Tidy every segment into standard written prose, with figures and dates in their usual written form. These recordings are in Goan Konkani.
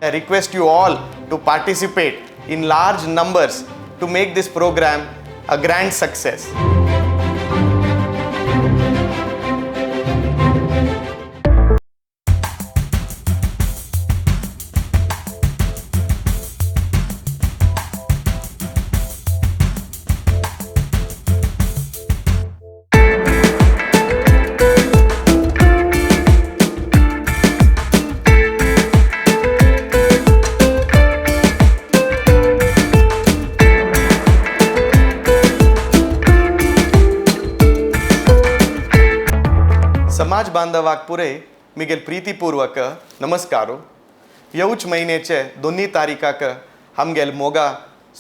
I request you all to participate in large numbers to make this program a grand success. समाज बांधवाक पुरे मिगेल प्रीतीपूर्वक नमस्कारो. येवच म्हयन्याचे दोन्ही तारीखाक आमगेल मोगा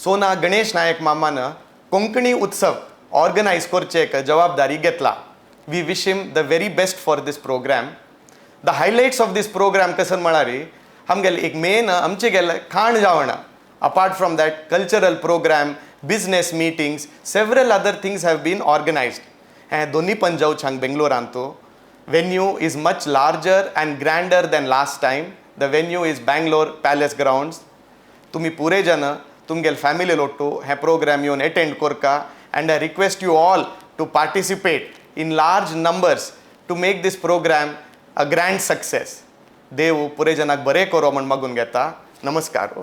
सोना गणेश नायक मामान कोंकणी उत्सव ऑर्गनायज करचे एक जबाबदारी घेतला. We wish him the very best for this program. The highlights of this program कसन म्हळ्यार आमगेले एक मेन आमचे गेले खाण जेवण. Apart from that, cultural program, business meetings, several other things have been organized. हें दोन्ही पण जावचे हांगा बेंगलोरांतू. Venue is much larger and grander than last time. The venue is Bangalore Palace Grounds. तुमी पुरे जन तुमगेले फॅमिली लोट्टू हे प्रोग्राम येवन एटेंड करका and I request you all to participate in large numbers to make this program a grand success. देव पुरे जनाक बरें करो म्हण मागून घेता. नमस्कार.